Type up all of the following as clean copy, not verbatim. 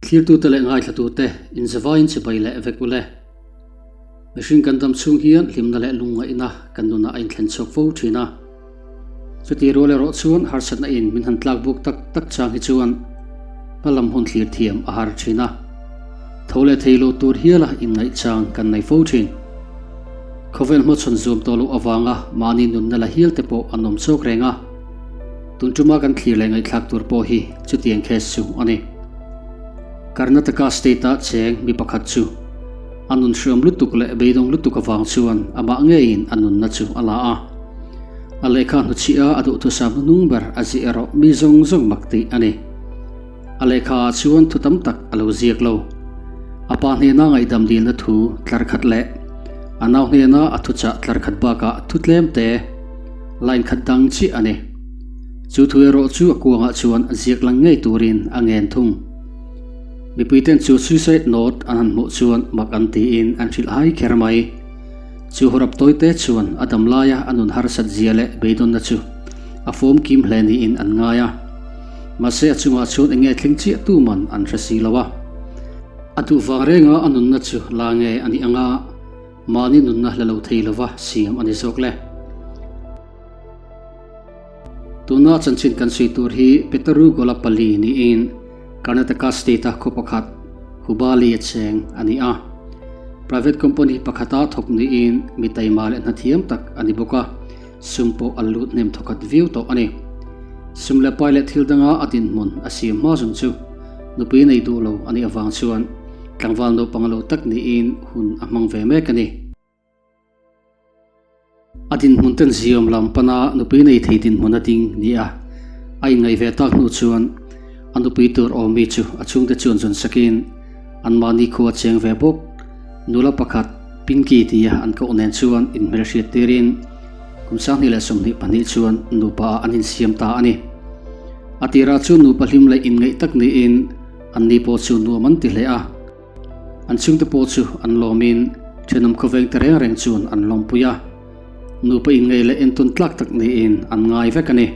Thlirtute leh ngaithlatute inzavaiin chibai leh vek ule. Mihring kan dam chhung hian hlimna leh lungngaihna kan nunah a inthlen chhuak fo thin a. Chuti rual erawh chuan harsatna in min han tlak buk tak tak chang hi chuan hmalam hun thlir thiam a har thin a. Tho leh thei lo tur hiala inngaih chang kan nei fo thin. Khawvel hmachhawn zuam tawh loh avanga mahni nunna la hial te pawh an awm chawk reng a. Tun tuma kan thlir leh ngaihthlak tur pawh hi chutiang case chu a ni. Karnataka state-a cheng mi pakhat chu a nun hriam lutuk leh beidawng lutuk avang chuan amah ngeiin a nunna chu a la a. A lehkha hnuchhiah a duhthusam hnuhnung ber a zih erawh mi zawng zawng mak tih a ni. A lehkha ah chuan thu tam tak a lo ziak lo. A pa hnena ngaihdam dilna thu tlar khat leh a nau hnena a thuchah tlar khat bakah thu tlem te line khat dang chiah a ni. Chu thu erawh chu a kuangah chuan ziak lang ngei turin a ngen thung. Mipui ten chu suicide note an han hmuh chuan mak an tiin an hrilh hai kher mai. Chu hawrap tawi te chuan a dam laia a nun harsat zia leh beidawnna chu a fawm kim hle niin an ngai a. Mahse a chungah chuan eng nge thleng chiah tu man an hre si lo a. A duh vang renga a nunna chu la nge a nih anga mahni nunna la lo thei lova siam a ni zawk le. Tuna chanchin kan sawi tur hi Petaru Golapalli niin Karnataka state-a khaw pakhat Hubali a cheng a ni a. Private company pakhata thawk niin mi taima leh hnathiam tak a ni bawk a. Sum pawh a lut hnem thawkhat viau tawh a ni. Sum leh pai leh thil danga a dinhmun a siam hma zawng chu nupui nei duh lo a nih avang chuan tlangval naupang lo tak niin hun a hmang ve mek a ni. A dinhmun ten ziawm lam pana nupui nei thei dinhmun a ding ni a, a inngaih ve tak hnu chuan a nupui tur awmmi chu a chhungte chuan zawn sakin anmahni khua cheng ve bawk. Nula pakhat Pinky tia an koh nen chuan inhmelhriat tirin kum 2022 chuan nupa ah an insiam ta a ni. A tirah chuan nupa hlim leh inngeih tak niin anni pawh chu nuam an ti hle a. An chhungte pawh chu an lawmin thenawm khawveng te reng reng chuan an lawmpui a. Nupa inngeih leh entawn tlak tak niin an ngai vek a ni.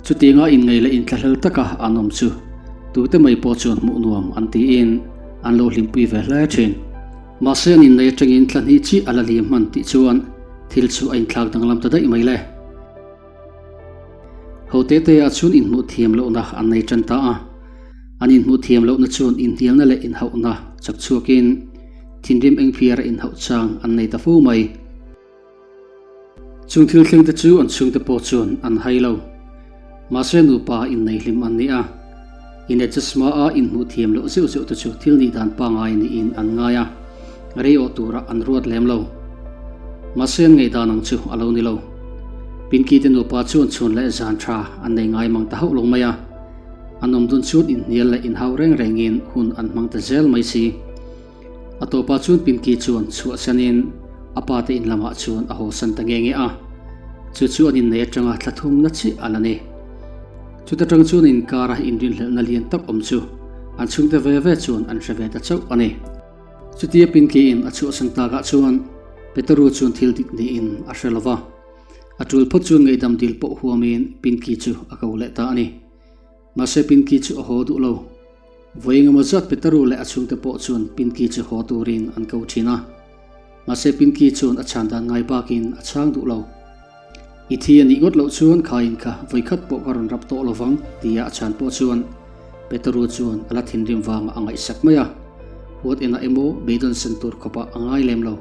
Chutianga inngeih leh inthlahlel taka an awm chu tute mai pawh chuan hmuh nuam an tiin an lo hlimpui ve hle thin. Mahse an inneih atangin thla hnih chiah a la liam hman tih chuan thil chu a inthlak danglam ta daih mai le. Ho te te ah chuan inhmuh thiam lohna an nei tan ta a. An inhmuh thiam lohna chuan inhnialna leh inhauhna chak chhuakin thinrim engphiara inhauh chang an nei ta fo mai. Chung thil thleng te chu an chhungte pawh chuan an hai lo. Mahse nupa innei hlim an ni a, in adjust hma a inhmuh thiam loh zeuh zeuh te chu thil nih dan pangai niin an ngai a, rei awh turah an ruat lem lo. Mahse an ngaihdan ang chu a lo ni lo. Pinky te nupa chuan chhun leh zan tha an nei ngai mang ta hauh lo mai a, an awm dun chuan inhnial leh inhau reng rengin hun an hmang ta zel mai si. A tawpah chuan Pinky chuan chhuahsanin a pa te in lamah chuan a hawsan ta nge nge a, chu chu an inneih atanga thla thumna chiah a la ni. Chuta tang chuan inkara inrinhlelhna lian tak awm chu an chhungte ve ve chuan an hre ve ta chauh a ni. Chutia Pinky in a chhuahsan takah chuan Peteru chuan thil dik niin a hre lova, a tul phawt chuan ngaihdam dil pawh huamin Pinky chu a ko leh ta a ni. Mahse Pinky chu a haw duh lo. Vawi engemaw zat Peteru leh a chhungte pawh chuan Pinky chu haw turin an ko thin a. Mahse Pinky chuan a chhan dan ngai bakin a chhang duh lo. I thi a nih ngawt loh chuan kha in kha vawi khat pawh ka rawn rap tawh lovang tia a chhan pawh chuan Peteru chuan a la thinrim vangah a ngaihsak mai a. Huat enah emaw beidawn sen tur khawpah a ngai lem lo.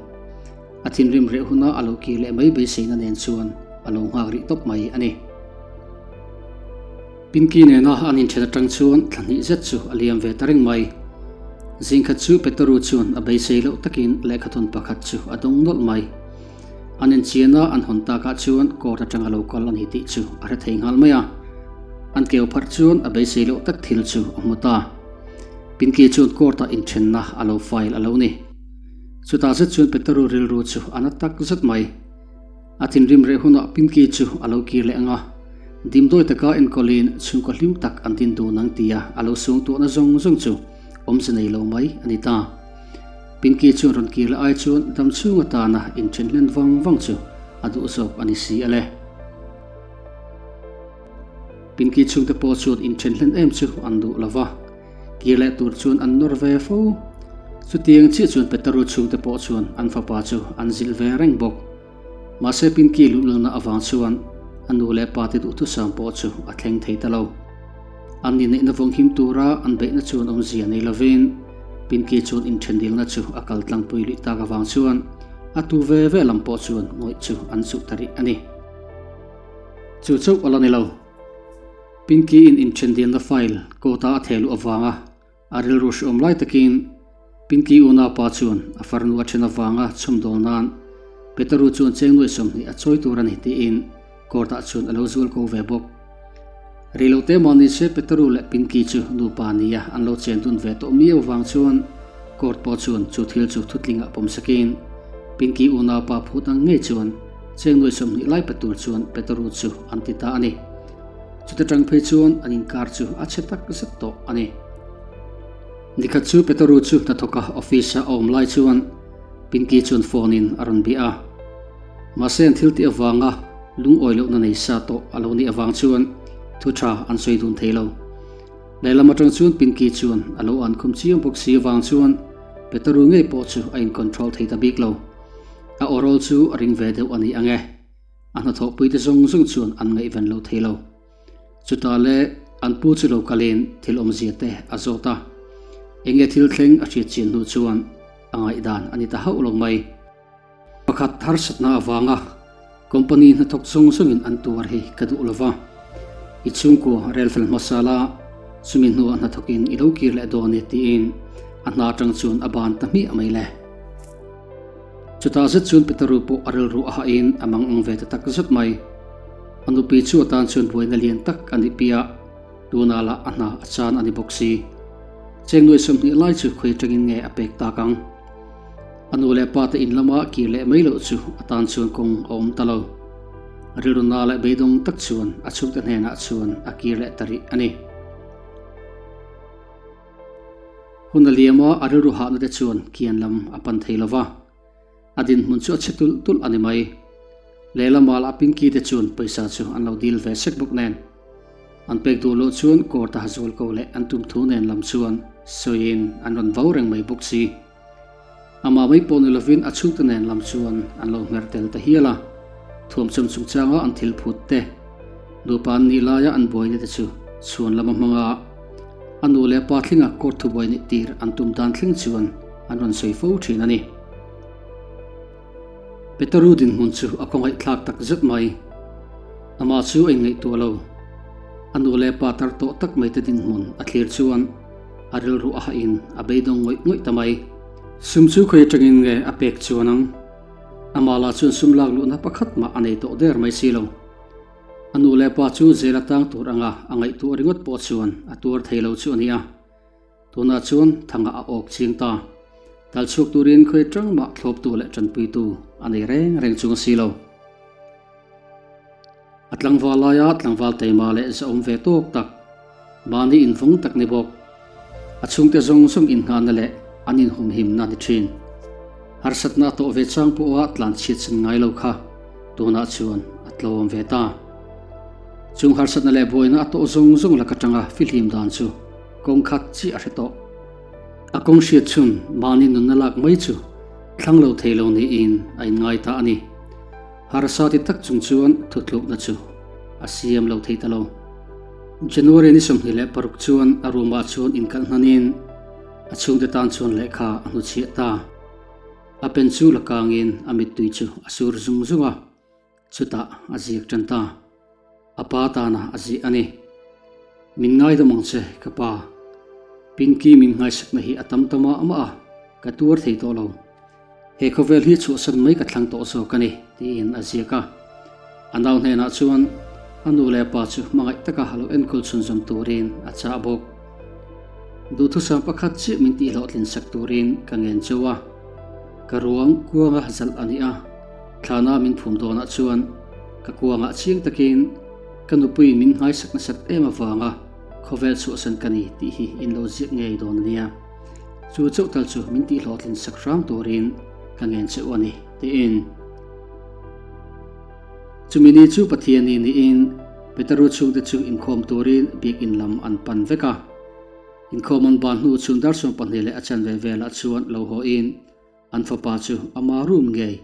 A thinrim reh huna a lo kir leh mai beiseina nen chuan a lo nghak rih tawp mai a ni. Pinky nena an inthen atang chuan thla hnih zet chu a liam ve ta reng mai. Zingkhat chu Peteru chuan a beisei loh takin lehkhathawn pakhat chu a dawng nawlh mai. An enchiana an hawn takah chuan court atanga lo kal a ni tih chu a hre thei nghal mai a. An keu pharh chuan a beisei loh tak thil chu a hmu ta. Pinky chuan court-ah inthenna a lo file a lo ni. Chutah zet chuan Peteru rilru chu a na tak zet mai. A thinrim reh hunah Pinky chu a lo kir leh ang a, dimdawi taka enkawlin chhungkaw hlim tak an din dun ang tia a lo sung tuahna zawng zawng chu awmze nei lo mai a ni ta. Pinky chuan rawn kir leh ai chuan dam chhung atana inthen hlen vang vang chu a duh zawk a ni si a le. Pinky chhungte pawh chuan inthen hlen em chu an duh lo va. Kir leh tur chuan an nawr ve fo. Chutiang chiah chuan Peteru chhungte pawh chuan an fapa chu an zilh ve reng bawk. Mahse Pinky luhlulna avang chuan a nu leh pa te duhthusam pawh chu a thleng thei ta lo. An inneihna vawnghim tura an beihna chuan awmzia nei lovin Pinky chuan inthendilna chu a kal tlangpui luih tak avang chuan a tu ve ve lam pawh chuan ngawih chu an chuh ta rih a ni. Chu chauh a la ni lo. Pinky-in inthendilna file court-a a theh luh avanga A rilru hreawm lai takin Pinky unaupa chuan a farnu a then avanga chhawmdawl nan Peteru chuan cheng nuai 20 a chawi tur a ni tiin court ah chuan a lo zual ko ve bawk. Reilote mah ni se Peteru leh Pinky chu nupa nia an lo chen dun ve tawh miau avang chuan court pawh chuan chu thil chu thutlingah pawm sakin Pinky unaupa phut ang ngei chuan cheng nuai 20 lai pe tur chuan Peteru chu an ti ta a ni. Chuta tang phei chuan an inkar chu a chhe tak zet tawh a ni. Nikhat chu Peteru chu hnathawka office-a a awm lai chuan Pinky chuan phone-in a rawn bia a. Mahse an thil tih avanga lungawi lohna nei sa tawh a lo nih avang chuan thu tha an sawi dun thei lo. Lehlam atang chuan Pinky chuan a lo an khum chiang bawk si avang chuan Peteru ngei pawh chu a in-control thei ta bik lo. A awrawl chu a ring ve deuh a ni ang e. A hnathawhpuite zawng zawng chuan an ngaihven lo thei lo. Chutah le an pu chu lo kalin thil awmzia te a zawt a. Enge thil thleng a hriat chian hnu chuan a ngaihdan a ni ta hauh lo mai. Pakhat harsatna avanga company hnathawk zawng zawngin an tuar hi ka duh lo va. I chhungkua rel fel hmasa la, chumi hnuah hnathawkin i lo kir leh dawn e tiin a hna atang chuan a ban ta hmiah mai le. Chutah zet chuan Peteru pawh a rilru a hahin a mang ang ve ta tak zet mai. A nupui chu atan chuan buaina lian tak a nih piah, tunah lah a hna a chan a ni bawk si. Cheng nuai 20 lai chu khawi atangin nge a pek tak ang? A nu leh pa te in lama kir leh mai loh chu atan chuan kawng a awm ta lo. Rilru na leh beidawng tak chuan a chhungte hnenah chuan a kir leh ta rih a ni. Hun a liam a, a rilru hahna te chuan kian lam a pan thei lo va, a dinhmun chu a chhe tulh tulh a ni mai. Lehlamah lah Pinky te chuan pawisa chu an lo dil ve sek bawk nen. An pek duh loh chuan court a ha zual ko leh an tum thu nen lam chuan sawiin an rawn vau reng mai bawk si. Amah mai pawh ni lovin a chhungte nen lam chuan an lo hmer tel ta hial a, thuamchawm chungchanga an thil phut te, nupa an nih laia an buaina te chu chhuan lama hmanga a nu leh pa thlenga court thubuai neih tir an tum dan thleng chuan an rawn sawi fo thin a ni. Peteru dinhmun chu a khawngaihthlak tak zet mai. Amah chu a inngaihtuah lo. A nu leh pa tar tawh tak mai te dinhmun a thlir chuan a rilru a hahin a beidawng ngawih ngawih ta mai. Sum chu khawi atangin nge a pek chuan ang? Amah lah chuan sum lak luhna pakhat mah a nei tawh der mai si lo. A nu leh pa chu zel a tang tur anga a ngaihtuah ringawt pawh chuan a tuar thei lo chu a ni a. Tunah chuan thanga a awk ching ta. Tal chhuak turin khawi atang mah thlawptu leh tanpuitu a nei reng reng chung a si lo. A tlangval laia tlangval taima leh zahawm ve tawk tak, mahni invawng tak ni bawk. A chhungte zawng zawng inngahna leh an inhumhimna ni thin. Harsatna a tawh ve chang pawha tlanchhiat sen ngai lo kha tunah chuan a tlawm ve ta. Chung harsatna leh buaina a tawh zawng zawng lak atanga fihlim dan chu kawng khat chiah a hre tawh. A kawng hriat chhun mahni nunna lak mai chu thlang lo thei lo niin a inngai ta a ni. Harsa ti tak chung chuan thutlukna chu a siam lo thei ta lo. January ni 26 chuan a room ah chuan inkalh hnanin a chhungte tan chuan lehkha a hnuchhiah ta. A pen chu la kangin a mittui chu a sur zung zung a, chutah a ziak tan ta. A pa tana a ziah a ni. Min ngaidam ang che ka pa. Pinky min nghaisakna hi a tam ta mah mah a, ka tuar thei tawh lo. He khawvel hi chhuahsan mai ka thlang tawh zawk a ni, tiin a ziak a. A nau hnenah chuan a nu leh a pa chu hmangaih taka lo enkawl chhunzawm turin a chah bawk. Duhthusam pakhat chiah min tihhlawhtlin sak turin ka ngen chauh a. Ka ruang kuanga zalh a ni a, thlana min phum dawnah chuan ka kuangah chiang takin ka nupuiin min nghaisak nasat em avanga khawvel chhuahsan ka ni tih hi in lo ziak ngei dawn a nia. Chu chauh tal chu min tihhlawhtlin sak hram turin ka ngen che u a ni, tiin. Chumi ni chu Pathian ni niin Peteru chhungte chu inkhawm turin biakinn lam an pan vek a. Inkhawm an ban hnu chhun dar 12 leh a chanve velah chuan lo haw in an fapa chu ama room ngei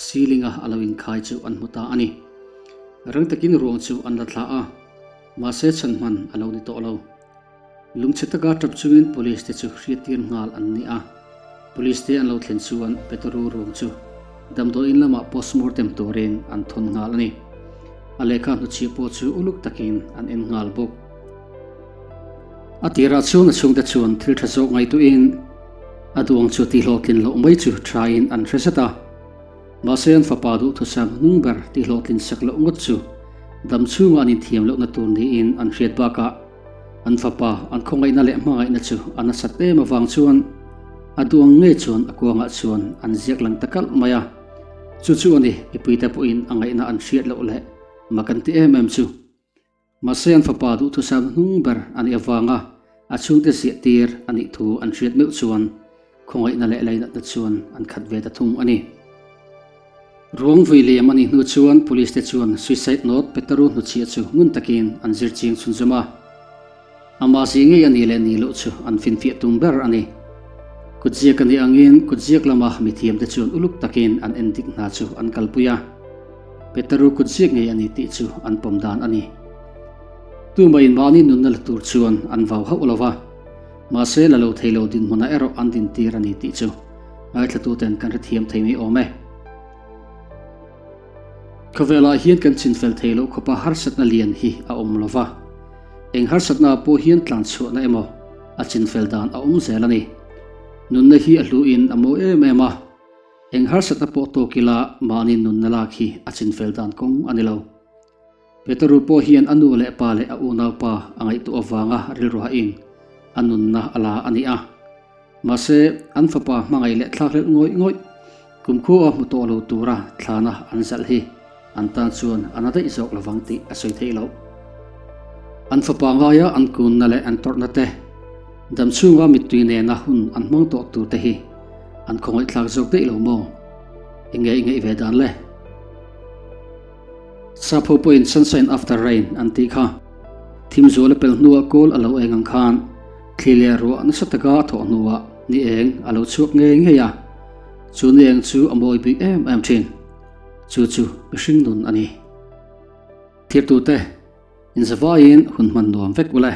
ceiling a a lo inkhai chu an hmu ta a ni. Rang takin ruang chu an la thla a, mahse chhan hman a lo ni tawh lo. Lungchhe taka tap chungin police te chu hriattir nghal an ni a, police te an lo thlen chuan Peteru ruang chu damdawiin lamah postmortem turin an thawn nghal a ni. A lehkha hnuchhiah pawh chu uluk takin an en nghal bawk. A tirah chuan a chhungte chuan thil tha zawk ngaihtuahin a duang chu tihhlawhtlin loh mai chu thain an hre zet a. Mahse an fapa duhthusam hnung ber tihhlawhtlin sak loh ngawt chu dam chhunga an inthiam lohna tur niin an hriat bakah an fapa an khawngaihna leh hmangaihna chu a nasat em avang chuan a duang ngei chuan a kuangah chuan an ziak lang ta kalh mai a. Chu chu a ni mipuite pawhin a ngaihna an hriat loh leh mak an ti em em chu. Mahse an fapa duhthusam hnung ber a nih avanga a chhungte ziah tir a nih thu an hriat meuh chuan khawngaihna leh lainatna chuan an khat ve ta thung a ni. Ruang vui liam a nih hnu chuan police te chuan suicide note Peteru hnuchhiah chu ngun takin an zir chiang chhunzawm a. Amah zih ngei a nih leh nih loh chu an finfiah tum ber a ni. Kutziak a nih angin kutziak lama mithiamte chuan uluk takin an endik hna chu an kalpui a. Peteru kutziak ngei a ni tih chu an pawm dan a ni. Tumahin mahni nunna la tur chuan an vau hauh lo va, mahse la lo thei lo dinhmunah erawh an dintir a ni tih chu ngaithlatuten kan hrethiam thei mai awm e. Khawvelah hian kan chinfel thei loh khawpa harsatna lian hi a awm lo va, eng harsatna pawh hian tlan chhuahna emaw a chinfel dan a awm zel a ni. Nunna hi a hluin a mawi em em a, eng harsatna pawh tawk ila mahni nunna lak hi a chinfel dan kawng a ni lo. Peteru pawh hian a nu leh pa leh a unaupa a ngaihtuah avanga rilruhain a nunna a la a ni a. Mahse, an fapa hmangaih leh thlakhlelh ngawih ngawih kumkhua hmu tawh lo tura thlana an zalh hi an tan chuan a na daih zawk lovang tih a sawi theih loh. An fapa ngaia an kunna leh an tawrhna te, dam chhunga mittui nena hun an hmang tawh tur te hi an khawngaihthlak zawk daih lo maw? Enge i ngaih ve dan le? Sapho pawhin sunshine after rain an tih kha. Thim zual a pel hnuah kawl a lo eng ang khan thli leh ruah nasa taka a thawh hnuah ni eng a lo chhuak ngei ngei a, chu ni eng chu a mawi bik em em thin. Chu chu mihring nun a ni. Thirtute, inzavaiin hun hman nuam vek ule.